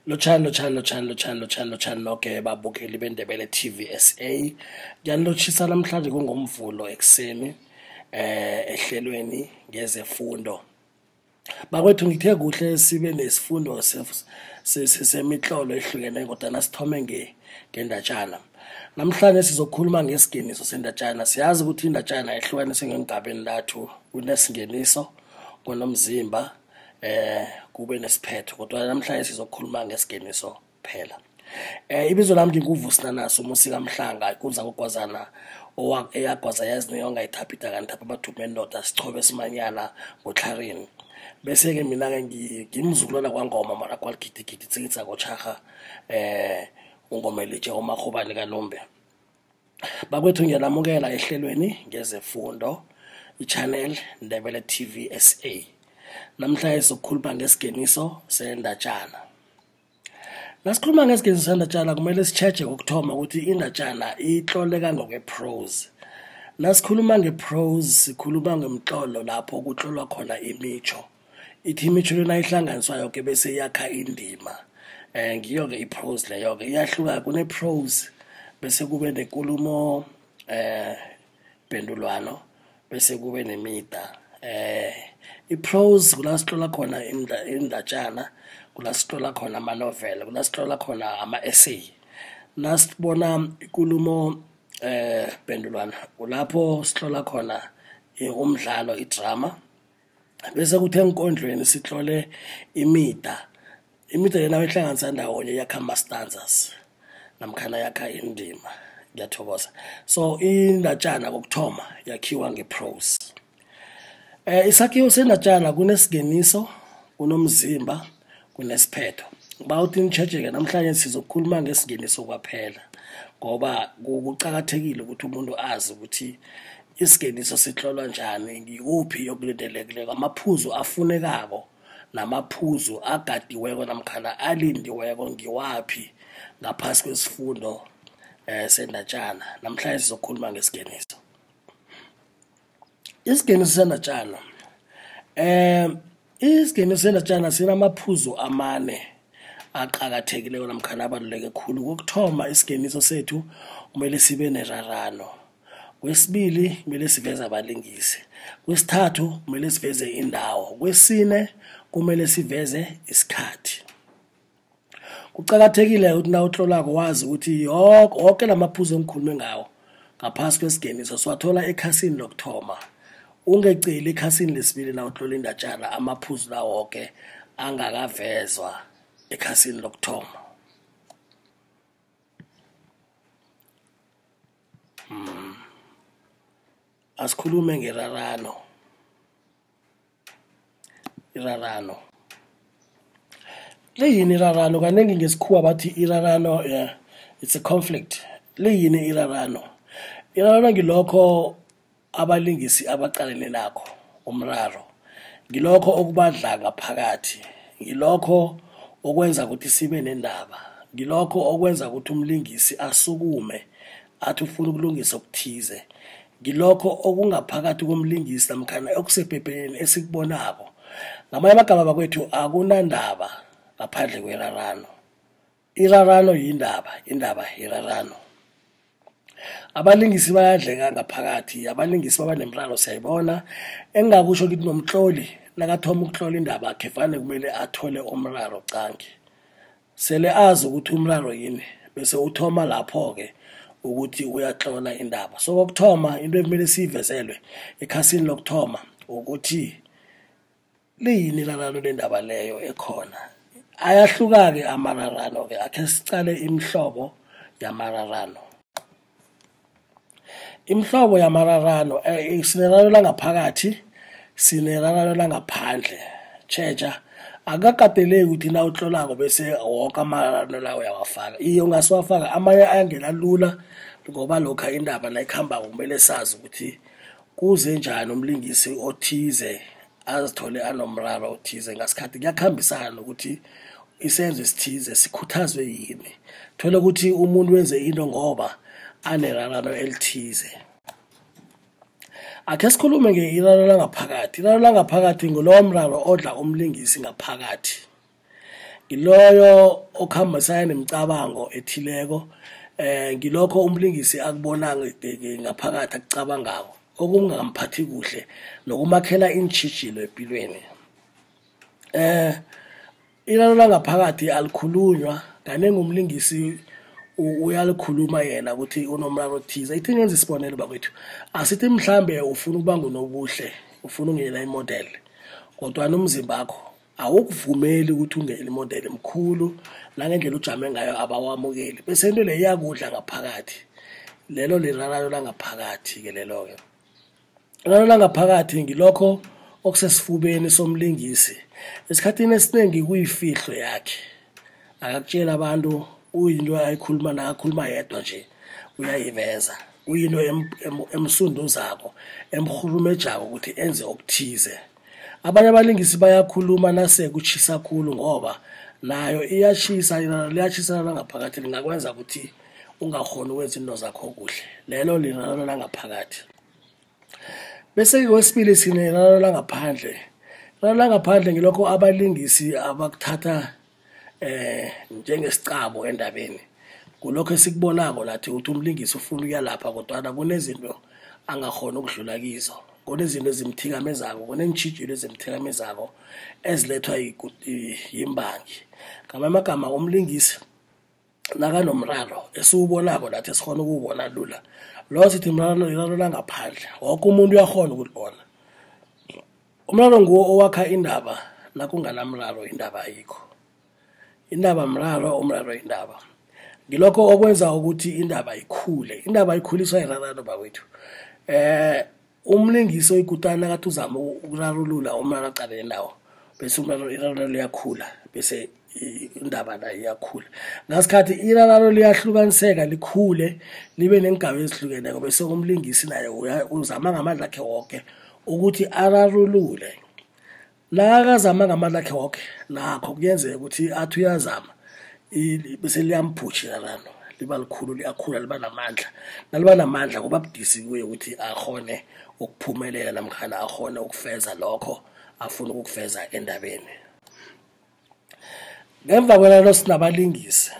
Lotjhani, lotjhani, lotjhani, lotjhani, lotjhani, lotjhani noke babukeli beNdebele TV SA. Ngiyanilotjhisa namhlanje kungoMvulo ekuseni ehlelweni ngezefundo. Bakwethu, ngithe kuhle sibe nesifundo semitlolo ehlukeneko, kodwana sithome ngendatjana. Namhlanje sizokhuluma ngesingeniso sendatjana. Siyazi ukuthi indatjana ihlukaniswe ngeengaba ezintathu: kunesingeniso, kunomzimba, kube nesiphetho. Kodwana namhlanje sizokhuluma ngesingeniso kuphela. Ibizo lami nginguVusi Nanaso Musika Mhlanga, ikunza kogwazana eyagwaza yazinika ongayithapha idakani thapha amathuba endoda sichobe simanyana ngotlharini. Bese-ke mina-ke ngimzukulwana kwaNgoma, mara kwaligidigidi tsikitsa kotsharha, ungomelitshe uMarhobani kaNombe. Bakwethu, ngiyanamukela ehlelweni ngezefundo, i-channel Ndebele TV SA. Namhlanje sizokhuluma ngesingeniso sendatjana. Nasikhuluma ngesingeniso sendatjana kumele sitjheje kokuthoma ukuthi indatjana itloleka ngokwe-prose. Nasikhuluma nge-prose sikhuluma ngemtlolo lapho kutlolwa khona imitjho. Ithi imitjho lena ihlanganiswa yoke bese iyakha indima. Ngiyo-ke i-prose leyo-ke. Iyahluka, kune-prose bese kube nenkulumo pendulwano, bese kube nemida. I-prose kula sitlola khona indatjana, kula sitlola khona ama-novel, kula sitlola khona ama-essay. Nasibona ikulumo pendulwano, kulapho sitlola khona umdlalo, i-drama. Bese kuthi enkondlweni sitlole imida. Imida lena oyihlanganisa ndawonye yakha ama-stanzas namkhana yakha indima. Ngiyathokoza. So indatjana kokuthoma yakhiwa nge-prose. Isakhiwo sendatjana kunesingeniso, kunomzimba, kunesiphetho. Ngiba uthi nitjhejeke, namhlanje sizokhuluma ngesingeniso kwaphela, ngoba kuqakathekile ukuthi umuntu azi ukuthi isingeniso sitlolwa njani, ngikuphi okulindelekileko, amaphuzu afunekako namaphuzu agadiweko namkhana alindiweko ngiwaphi ngaphasi kwesifundo sendatjana. Namhlanje sizokhuluma ngesingeniso. Isingeniso sendatjana, isingeniso sendatjana sinamaphuzu amane aqakathekileko namkhana abaluleke khulu. Kokuthoma, isingeniso sethu kumele sibe nerarano. Kwesibili, kumele siveze abalingisi. Kwesithathu, kumele siveze indawo. Kwesine, kumele siveze isikhathi. Kuqakathekile ukuthi nawutlolako wazi ukuthi wonke lamaphuzu engikhulume ngawo ngaphasi kwesingeniso siwathola ekhasini lokuthoma. Ungeceli ekhasini lesibili nawutlola indatjana amaphuzu la woke angakavezwa ekhasini lokuthoma. Asikhulume ngerarano. Irarano. Liyini irarano? Kanengi ngesikhuwa bathi irarano, it's a conflict. Liyini irarano? Irarano ngilokho abalingisi abaqalene nakho, umraro. Ngilokho okubadla ngaphakathi. Ngilokho okwenza ukuthi sibe nendaba. Ngilokho okwenza ukuthi umlingisi asukume athi ufuna ukulungisa okuthize. Ngilokho okungaphakathi komlingisi namkhana okusephepheni esikubonako. Ngamanye amagama bakwethu, akunandaba ngaphandle kwerarano. Irarano yindaba, indaba yirarano. Abalingisi bayadleka ngaphakathi, abalingisi baba nemraro, siyayibona. Engingakusho ngithi nomtloli nakathoma ukutlola indaba yakhe fanele kumele athole umraro qangi. Sele azi ukuthi umraro yini, bese uthoma lapho-ke ukuthi uyatlola indaba. So kokuthoma into ekumele siyivezelwe ekhasini lokuthoma ukuthi liyini irarano lendaba leyo ekhona. Ayahluka-ke amararano-ke, akhe sicale imihlobo yamararano. Imihlobo yamararano, sinerarano langaphakathi, sinerarano langaphandle. Tjheja, akukakateleki ukuthi nawutlolako bese woke amararano lawo uyawafaka. Iye, ungasiwafaka, amanye ayangena lula ngoba lokha indaba nayikhambako kumele sazi ukuthi kuze njani umlingisi othize azithole anomraro othize. Ngasikhathi kuyakhambisana nokuthi isenzo esithize sikhuthazwe yini. Thola ukuthi umuntu wenze into ngoba anerarano elithize. Akhe sikhulume ngeiraro langaphakathi. Iraro langaphakathi ngulowo mraro odla umlingisi ngaphakathi. Ngiloyo okhambisana nemicabango ethileko, ngilokho umlingisi akubona ngaphakathi akucabangako okungamphathi kuhle nokumakhela iintjhijilo empilweni. Iraro langaphakathi alikhulunywa, kanengi umlingisi uyalikhuluma yena ukuthi unomraro othize. Ithi ngenza isibonelo bakwethu, asithi mhlambe ufuna ukuba nguNobuhle, ufuna ukungenela imodel, kodwana umzimbakho awukuvumeli ukuthi ungenele imodel, mkhulu nangendlela ujame ngayo abawamukeli, bese into leyo iyakudla ngaphakathi. Lelo lirarano langaphakathi-ke lelo-ke. Irarano langaphakathi ngilokho okusesifubeni somlingisi, esikhathini esiningi kuyifihlo yakhe, akakutsheli abantu, uyinto ayikhuluma nakakhuluma yedwa nje uyayiveza, kuyinto emsunduzako, emrhurumejako ukuthi enze okuthize. Abanye abalingisi bayakhuluma nase kutjhisa khulu, ngoba nayo iyatjhisa, liyatjhisa langaphakathi, lingakwenza ukuthi ungakhoni ukwenza into zakho kuhle. Lelo lirarano langaphakathi. Bese-ke kwesibili sinerarano langaphandle. Irarano langaphandle ngilokho abalingisi abakuthatha njengesicabo endabeni. Kulokho esikubonako nathi ukuthi umlingisi ufuna ukuya lapha, kodwana kunezinto angakhoni ukudlula kizo, kunezinto ezimthikamezako, kuneentjhijilo ezimthikamezako ezilethwa yimbangi. Ngamanye amagama umlingisi nakanomraro esiwubonako nathi esikhona ukuwubona lula, lo sithi mraro, iraro langaphandle, woke umuntu uyakhona ukulibona. Umraro nguwo owakha indaba, nakunganamraro indaba ayikho. Indaba mraro, umraro indaba. Ngilokho okwenza ukuthi indaba ikhule. Indaba ikhuliswa irarano bakwethu. Umlingisi oyikutana nakathi uzama ukurarulula umraro aqalene nawo, bese umraro irarano liyakhula, bese indaba nayo iyakhula. Ngasikhathi irarano liyahlukaniseka likhule libe neengaba ezihlukeneko, bese umlingisi naye uzama ngamandla akhe woke ukuthi ararulule. Nakazama ngamandla akhe woke, nakho kuyenzeka ukuthi athi uyazama, bese liyamphutjha irarano, liba likhulu, liyakhula, liba namandla. Naliba namandla kuba budisi kuye ukuthi akhone ukuphumelela namkhana akhone ukufeza lokho afuna ukukufeza endabeni. Ngemva kwalelo sinabalingisi.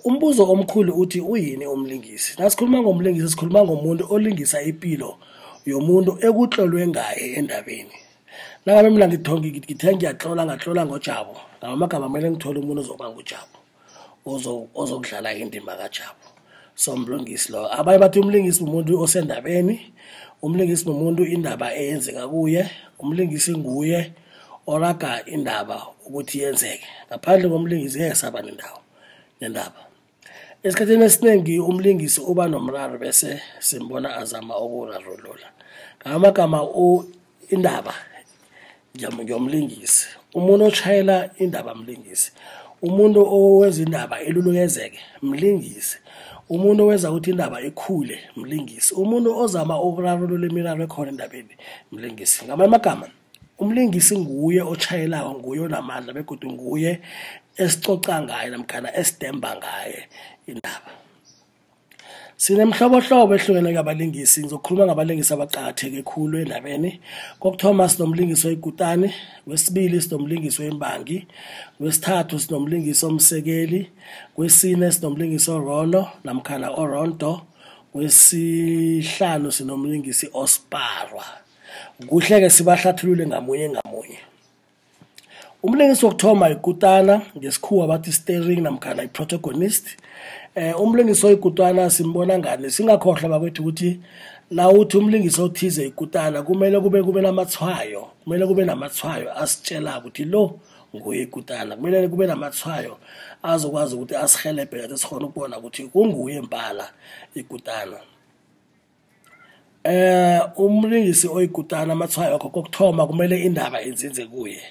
Umbuzo omkhulu uthi uyini umlingisi? Nasikhuluma ngomlingisi sikhuluma ngomuntu olingisa ipilo yomuntu ekutlolwe ngaye endabeni. Nangabe mina ngithe ngiyatlola, ngatlola ngoJabu, ngamagama kumele ngithole umuntu ozoba nguJabu, ozokudlala indima kaJabu. So mlingisi lo. Abanye bathi umlingisi umuntu osendabeni, umlingisi umuntu indaba eyenzeka kuye, umlingisi nguye oraga indaba ukuthi yenzeke. Ngaphandle komlingisi ngeke saba nendawo nendaba. Esikhathini esiningi umlingisi uba nomraro bese simbona azama ukurarulula. Ngamagama indaba ngiyomlingisi, umuntu otshayela indaba mlingisi, umuntu owenza indaba elulukezeke mlingisi, umuntu owenza ukuthi indaba ikhule mlingisi, umuntu ozama ukurarulula imiraro ekhona endabeni mlingisi. Ngamanye amagama umlingisi nguye otshayelako, nguye onamandla begodu nguye esicoca ngaye namkhana esidemba ngaye indaba. Sinemihlobohlobo ehlukene yabalingisi. Ngizokhuluma ngabalingisi abaqakatheke khulu endabeni. Kokuthoma sinomlingisi oyikutani, kwesibili sinomlingisi wembangi, kwesithathu sinomlingisi omsekeli, kwesine sinomlingisi orono namkhana oronto, kwesihlanu sinomlingisi osparwa. Kuhle-ke sibahlathulule ngamunye ngamunye. Umlingisi wokuthoma ikutana, ngesikhuwa bathi steering namkhana i-protagonist. Umlingisi oyikutana simbona ngani? Singakhohlwa bakwethu ukuthi nawuthi umlingisi othize ikutana kumele kube namatshwayo, kumele kube namatshwayo asitshela ukuthi lo nguye ikutana, kumele kube namatshwayo azokwazi ukuthi asihelebhe nathi sikhone ukubona ukuthi kunguye impala ikutana. Umlingisi oyikutana amatshwayo akho kokuthoma kumele indaba inzinze kuye.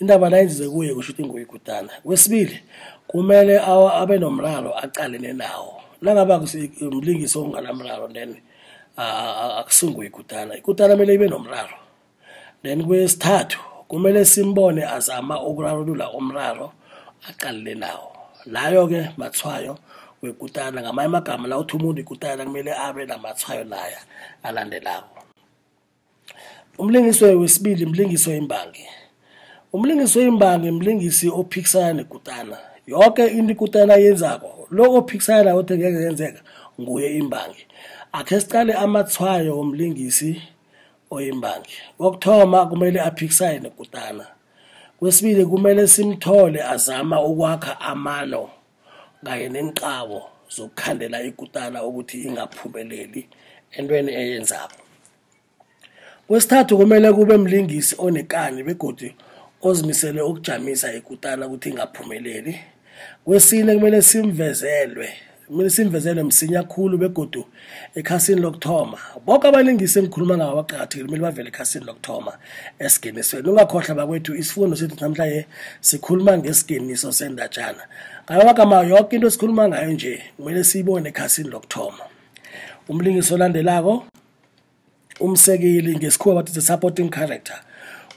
Indaba nayenzize kuye kusho ukuthi nguye ikutana. Kwesibili kumele abe nomraro aqalene nawo. Nangabe umlingisi onganamraro then akusinguye ikutana. Ikutana kumele ibe nomraro. Then kwesithathu kumele simbone azama ukurarulula umraro aqalene nawo. Layo ke matshwayo wekutana. Ngamanye amagama la uthi umuntu ikutana kumele abe namatshwayo laya alandelako. Umlingisi wesibili umlingisi wembangi. Umlingisi oyimbangi mlingisi ophikisana nekutana. Yoke into ikutana yenzako, lo ophikisana nayo uthi ngeke yenzeka, nguye imbangi. Akhe siqale amatshwayo womlingisi oyimbangi. Kokuthoma, kumele aphikisane nekutana. Kwesibili, kumele simthole azama ukwakha amano kanye nenqabo zokukhandela ikutana ukuthi ingaphumeleli entweni eyenzako. Kwesithathu, kumele kube mlingisi onekani begodu ozimisele ukujamisa ikutana ukuthi ingaphumeleli. Kwesine, kumele simvezelwe msinya khulu begodu ekhasini lokuthoma. Bonke abalingisi engikhuluma ngabo baqakathekile, kumele bavele ekhasini lokuthoma esigenisweni. Ungakhohlwa bakwethu, isifundo sethu namhlanje sikhuluma ngesingeniso sendatjana. Ngamagama, yoke into esikhuluma ngayo nje kumele siyibone ekhasini lokuthoma. Umlingisi olandelako, umsekeli, ngesikhuwa bathi the supporting character.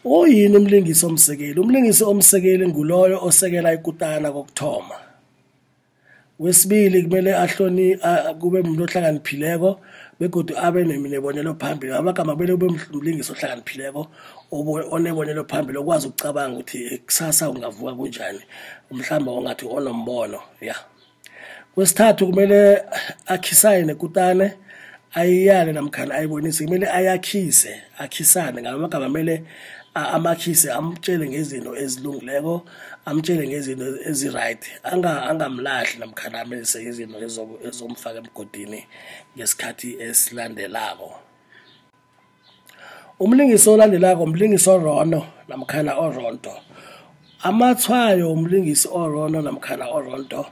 Uyini umlingisi omsekeli? Umlingisi omsekeli nguloyo osekela ikutana kokuthoma. Kwesibili, kumele ahloni kube umuntu ohlakaniphileko begodu abe nebonelo phambili. Amagama, kumele ube umlingisi ohlakaniphileko, onebonelo phambili, okwazi ukucabanga ukuthi kusasa ungavuka kunjani, mhlawumbe ongathi onombono ya. Kwesithathu, kumele akhisane nekutane, ayiyale namkhana ayibonise. Kumele ayakhise, akhisane. Ngamagama, kumele amakhise, amtshele ngezinto ezilungileko, amtshele ngezinto ezi-right, angamlahli namkhana amenze izinto ezomfaka emgodini ngesikhathi esilandelako. Umlingisi olandelako umlingisi orono namkhana oronto. Amatshwayo umlingisi orono namkhana oronto,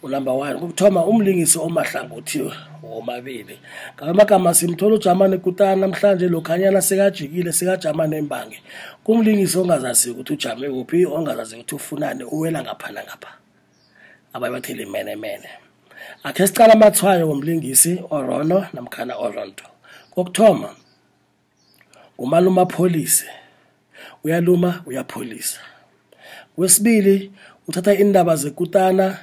unumber 1, kokuthoma, umlingisi omahlangothi womabili. Ngamagama, simthola ujama nekutana namhlanje, lokhanyana sekajikile sekajama nembangi. Kumlingisi ongazaziyo ukuthi ujame kuphi, ongazaziyo ukuthi ufunani, uwela ngapha nangapha, abaye bathi limenemene. Akhe sicala amatshwayo womlingisi orono namkhana oronto. Kokuthoma, umaluma pholise, uyaluma, uyapholisa. Kwesibili, uthatha indaba zekutana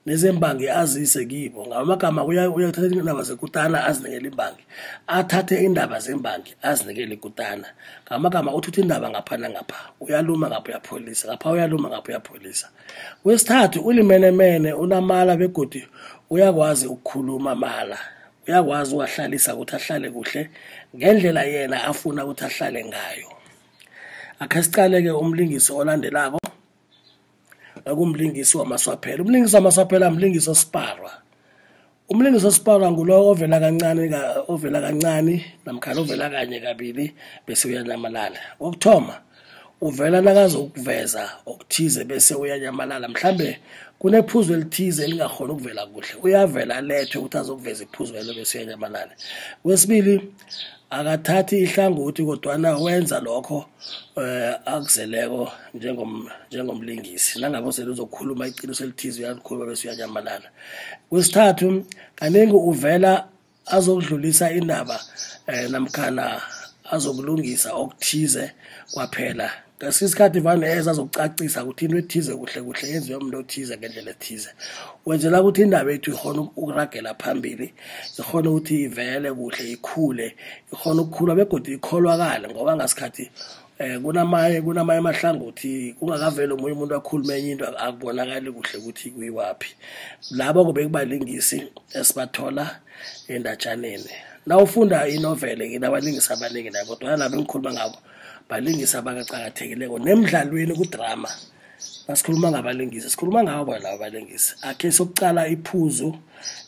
nezembangi azise kibo. Ngamagama, uyathatha indaba zekutana azinikele imbangi, athathe indaba zembangi azinikele ikutana. Ngamagama, uthutha indaba ngapha nangapha, uyaluma ngapha, uyapholisa ngapha, uyaluma ngapha, uyapholisa. Kwesithathu, ulimenemene, unamala begodu uyakwazi ukukhuluma mala, uyakwazi uwahlalisa ukuthi ahlale kuhle ngendlela yena afuna ukuthi ahlale ngayo. Akhe sicale-ke umlingisi olandelako, ekumlingisi wamaswaphela. Umlingisi wamaswaphela mlingisi osparwa. Umlingisi osparwa ngulo ovela kancane, ovela kancane namkhana ovela kanye kabili bese uyanyamalala. Kokuthoma, uvela nakazokuveza okuthize bese uyanyamalala. Mhlambe kunephuzu elithize elingakhona ukuvela kuhle, uyavela alethwe ukuthi azokuveza iphuzu lelo bese uyanyamalala. Kwesibili, akathathi ihlangothi kodwana wenza lokho akuzeleko njengomlingisi. Nangabe sele uzokhuluma iqiniso elithize, uyalikhuluma bese uyanyamalala. Kwesithathu, kaningi uvela azokudlulisa indaba namkhana azokulungisa okuthize kwaphela. Ngesinye isikhathi vane eza azokucacisa ukuthi into ethize kuhle kuhle yenziwe umuntu othize ngendlela ethize, wenzela ukuthi indaba yethu ikhona ukuragela phambili, ikhona ukuthi ivele kuhle, ikhule, ikhona ukukhula begodwa ikholwakale, ngoba ngasikhathi kunamanye amahlangothi kungakaveli omunye umuntu akhulume enye into, akubonakali kuhle ukuthi kuyiwaphi. Labo kube kubalingisi esibathola endatshaneni. Nawufunda inovele, nginabalingisi abaningi nayo, kodwa labo engikhuluma ngabo balingisi abaqakathekileko. Nemidlalweni, kudrama, nasikhuluma ngabalingisi sikhuluma ngabo labo balingisi. Akhe sokucala iphuzu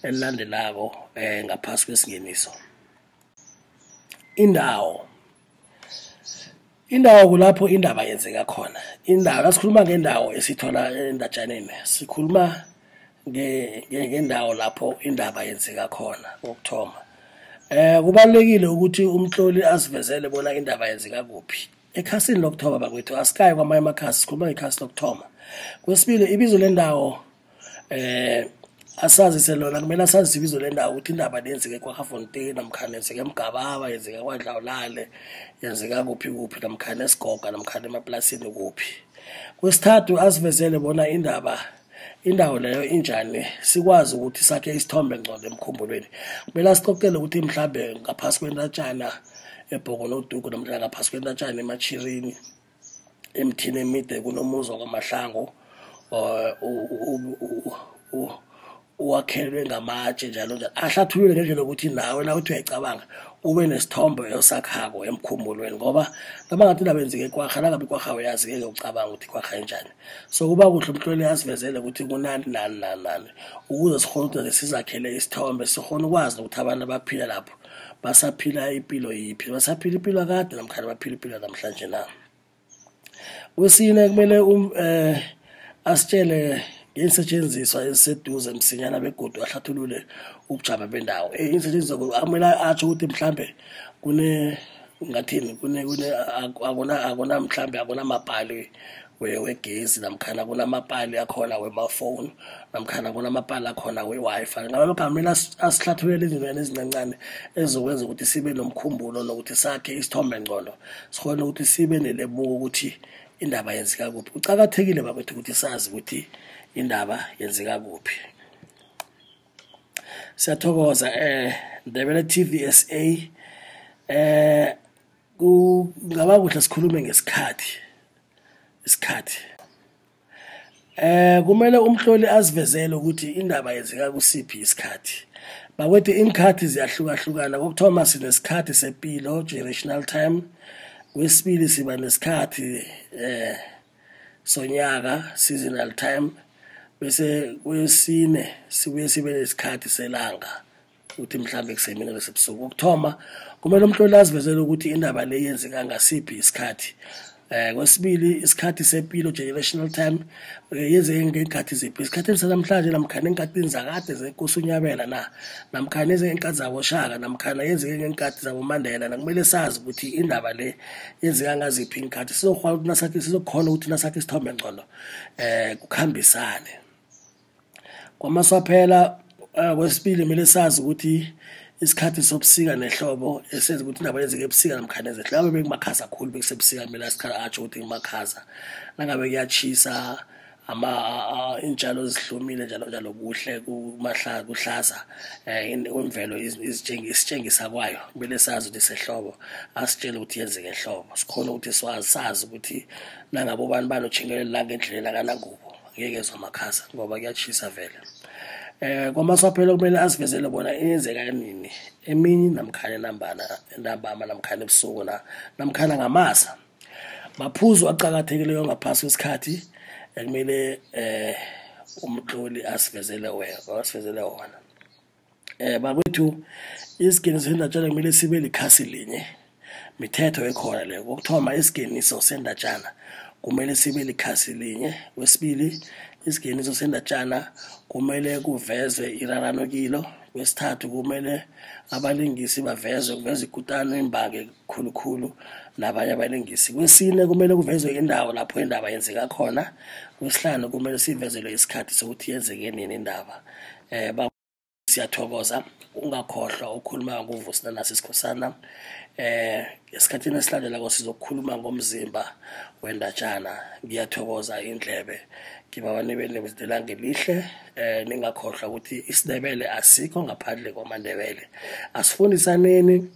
elilandelako ngaphasi kwesingeniso, indawo. Indawo kulapho indaba yenzeka khona. Indawo, nasikhuluma ngendawo esithola endatshaneni, sikhuluma ngendawo lapho indaba yenzeka khona. Kokuthoma, kubalulekile ukuthi umtloli asivezele bona indaba yenzeka kuphi ekhasini lokuthoma. Bakwethu, asikayi kwamanye amakhasi, sikhuluma ngekhasi lokuthoma. Kwesibili, ibizo lendawo asazise lona. Kumele asazise ibizo lendawo, ukuthi indaba lenzeke kwaGafontein namkhana yenzeke eMgababa, yenzeke kwaDlawulale, yenzeka kuphi kuphi, namkhana esigoga, namkhana emaplasini kuphi. Kwesithathu, asivezele bona indaba, indawo leyo injani, sikwazi ukuthi sakhe isithombe ngcondo emkhumbulweni. Kumele asicocele ukuthi mhlambe ngaphasi kwentatshana eBhokonoduku, namhlanje ngaphasi kwentatshana eMachirini, Emthini emide kunomuzi wakwaMahlangu owakhelwe ngamatshe njalo njalo. Ahlathulule ngendlela yokuthi nawe nawuthi uyayicabanga ube nesithombe osakhako emkhumbulweni, ngoba nabangathi indaba yenzeka eKwarha, nangabe iKwarha uyazi ngeke ucabanga ukuthi iKwarha injani. So kuba kuhle umtloli asivezele ukuthi kunani nani nani nani, ukuze sikhone ukuthi sizakhele isithombe, sikhone ukwazi ukuthi abantu abaphila lapho basaphila impilo yiphi, basaphila impilo kade namkhana baphila impilo namhlanje na. Kwesine kumele asitshele ngeensetshenziswa eziseduze msinyana begodu ahlathulule ubujamo bendawo. Iinsetjenziswa kumele atsho ukuthi mhlambe kune ngathini kune kune akuna akuna mhlambe akunamapali wegezi, namkhana kunamapali akhona wemafoni, namkhana kunamapali akhona we-Wi-Fi. Ngalokho kumele asihlathulele izintwana ezincancane ezizokwenza ukuthi sibe nomkhumbulo nokuthi sakhe isithombe ngcono, sikhone ukuthi sibe nelemuko ukuthi indaba yenzeka kuphi. Kuqakathekile bakwethu ukuthi sazi ukuthi indaba yenzeka kuphi. Siyathokoza Ndebele TV SA. Kungaba kuhle sikhulume ngesikhathi. Isikhathi kumele umhloli azivezele ukuthi indaba yenzeka kusiphi isikhathi. Bakwethu iinkhathi ziyahlukahlukana. Kokuthoma sinesikhathi sepilo, generational time. Kwesibili siba nesikhathi sonyaka, seasonal time. Bese kwesine sibuye sibe nesikhathi selanga, ukuthi mhlambe kusemini nasebusuku. Kokuthoma kumele umhloli azivezele ukuthi indaba le yenzeka ngasiphi isikhathi. Kwesibili isikhathi sepilo, generational time, yenzeke ngeenkhathi ziphi, esikhathini sanamhlanje namkhana eenkhathini zakade zenkosi uNyabela na, namkhana yenzeke ngeenkhathi zaboShaka, namkhana yenzeke ngeenkhathi zaboMandela. Nakumele sazi ukuthi indaba le yenzeka ngaziphi iinkhathi, sizokhona ukuthi nasakhe sizokhona ukuthi nasakhe isithombe ngcono kukhambisane. Kwamaswaphela kwesibili kumele sazi ukuthi isikhathi sobusika nehlobo esenza ukuthi indaba yenzeke ebusika namkhana ezehlobo. Ngabe bekumakhaza kakhulu bekusebusika, kumele atsho ukuthi kumakhaza. Nangabe kuyatshisa, iintshalo zihlumile njalo njalo, kuhle kuhlaza, imvelo isitshengisa kwayo, kumele sazi ukuthi sehlobo, asitshele ukuthi yenzeke ehlobo, sikhone ukuthi sazi ukuthi nangabe ubani bani utjhingelele la ngendleleni akanangubo, angeke ezwe amakhaza ngoba kuyatshisa vele. Kwamaswaphelo kumele asivezele bona iyenzeka nini, emini namkhana enambana entambama namkhana ebusuku na namkhana ngamasa. Maphuzu aqakathekileyo ngaphasi kwesikhathi ekumele umtloli asivezele wena, asivezele wona. Bakwethu isingeniso sendatjana kumele sibe likhasi linye, mithetho ekhona leyo. Kokuthoma isingeniso sendatjana kumele sibe likhasi linye. Kwesibili isingeniso sendatjana kumele kuvezwe irarano kilo. Kwesithathu kumele abalingisi bavezwe, kuvezwe ikutani, imbangi khulukhulu nabanye abalingisi. Kwesine kumele kuvezwe indawo lapho indaba yenzeka khona. Kwesihlanu kumele sivezelwe isikhathi sokuthi yenzeke nini indaba. Siyathokoza, ungakhohlwa ukukhuluma ngoVusi Nanasi Sikhosana. Esikhathini esilandelako sizokukhuluma ngomzimba wendatjana. Ngiyathokoza indlebe, ngibawa nibe nelanga elihle. Ningakhohlwa ukuthi isiNdebele asikho ngaphandle kwamaNdebele. Asifundisaneni,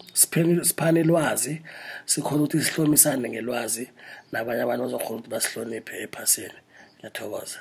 siphane ilwazi, sikhone ukuthi sihlomisane ngelwazi, nabanye abantu bazokhona ukuthi basihloniphe ephasini. Ngiyathokoza.